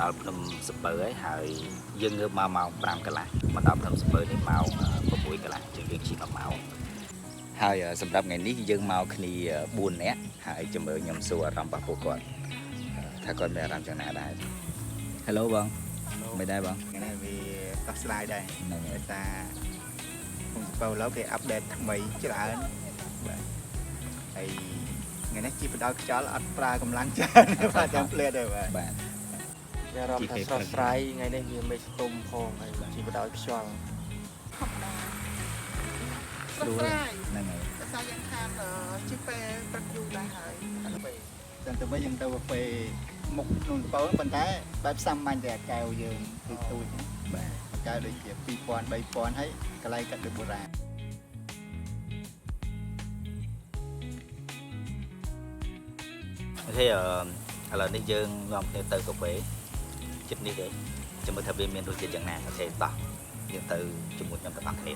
ដល់ភ្នំសំពៅហើយហើយយើងងើបមកម៉ោង5កន្លះមកដល់ភ្នំសំពៅនេះម៉ោង6កន្លះជាងយើងជិះ1ម៉ោងហើយសម្រាប់ថ្ងៃនេះយើងមកគ្នា4នាក់ហើយជំរឿខ្ញុំសួរអារម្មណ៍របស់ពួកគាត់ថាគាត់មានអារម្មណ៍យ៉ាងណាដែរ Hello បងមិនដែរបង ថ្ងៃនេះវាដោះស្រាយដែរ ហ្នឹងហើយ ដោយសារភូមិសំពៅឡូវគេ update ថ្មីច្រើនបាទហើយថ្ងៃនេះជាបដោយខ្យល់អត់ប្រើកម្លាំងច្រើន បាទចាំភ្លាតទេបាទ បាទ មានអារម្មណ៍ថាស្រស់ស្រាយថ្ងៃនេះវាមេឃទុំផងហើយជីបដោយខ្យល់ ធម្មតាស្រស់ស្រាយ ហ្នឹងហើយ ដោយសារយើងខានជិះពេលព្រឹកយូរដែរហើយ តែទៅវិញយើងទៅកាហ្វេមុខភ្នំសំពៅប៉ុន្តែបែបសាមញ្ញតែអាកែវយើងទូចទូច បាទ អាកែវដូចជា2000 3000ហើយកន្លែងកាត់ដូចបុរាណ OK ឥឡូវនេះយើងនាំគ្នាទៅកាហ្វេចិត្តនេះទេចាំមើលថាវាមានរសជាតិយ៉ាងណា OK តោះយើងទៅជាមួយខ្ញុំទាំងអស់គ្នា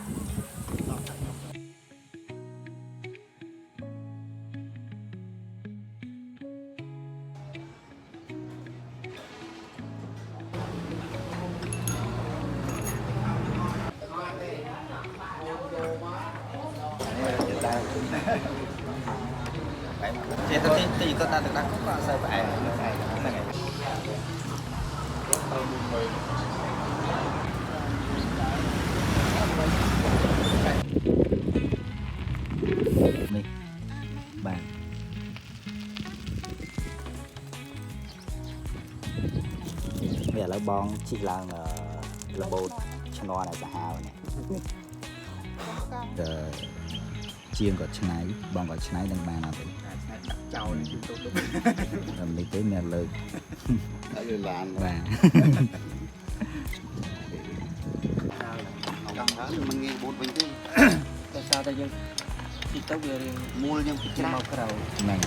ចេះទៅទីគាត់ដាក់ទឹកដាក់ក៏អត់សូវផ្អែមហ្នឹងហើយហ្នឹងហើយនេះបាទនេះឥឡូវបងជិះឡើងលបូតឈ្នន់ឲ្យសាហាវនេះ កង់ អឺជាងក៏ឆ្នៃបងក៏ឆ្នៃនឹងបានអត់ទេ អាឆ្នៃដាក់ចោលនេះទូទៅ តែនេះទេមានលើក ដាក់លើឡាន បាទ ចង់ហើយមិនងាយបូតវិញទេ ដោយសារតែយើងជីទៅវារៀង មូលយើងពិ ជិះ ច្រា មកក្រៅ ហ្នឹង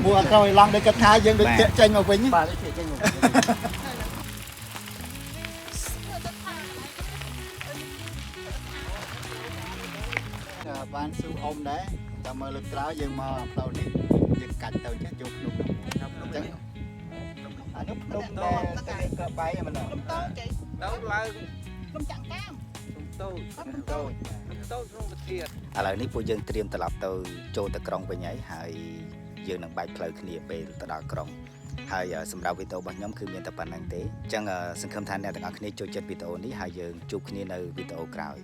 មួអត់ក្រោយឡង់ដូចគាត់ថាយើងដូច បាទ តាក់ចេញមកវិញ បាទដូចជាចេញមក ចាបានស៊ូអ៊ំដែរតែមើលលើកក្រោយយើងមកអាផ្លូវនេះយើងកាច់ទៅចេះយកភ្នំអញ្ចឹងអានោះភ្នំដែរតែក៏បែកហ្នឹង ភ្នំតូចចេះ ទៅឡើង ភ្នំចាក់កាម តូច អត់ភ្នំតូច តូចក្នុងវិធាន ឥឡូវនេះពួកយើងត្រៀមត្រឡប់ទៅចូលទៅក្រុងវិញហើយហើយយើងនឹងបែកផ្លូវគ្នាពេលទៅដល់ក្រុងហើយសម្រាប់វីដេអូរបស់ខ្ញុំគឺមានតែប៉ុណ្្នឹងទេអញ្ចឹងសង្ឃឹមថាអ្នកទាំងអស់គ្នាចូលចិត្តវីដេអូនេះហើយយើងជួបគ្នានៅវីដេអូក្រោយ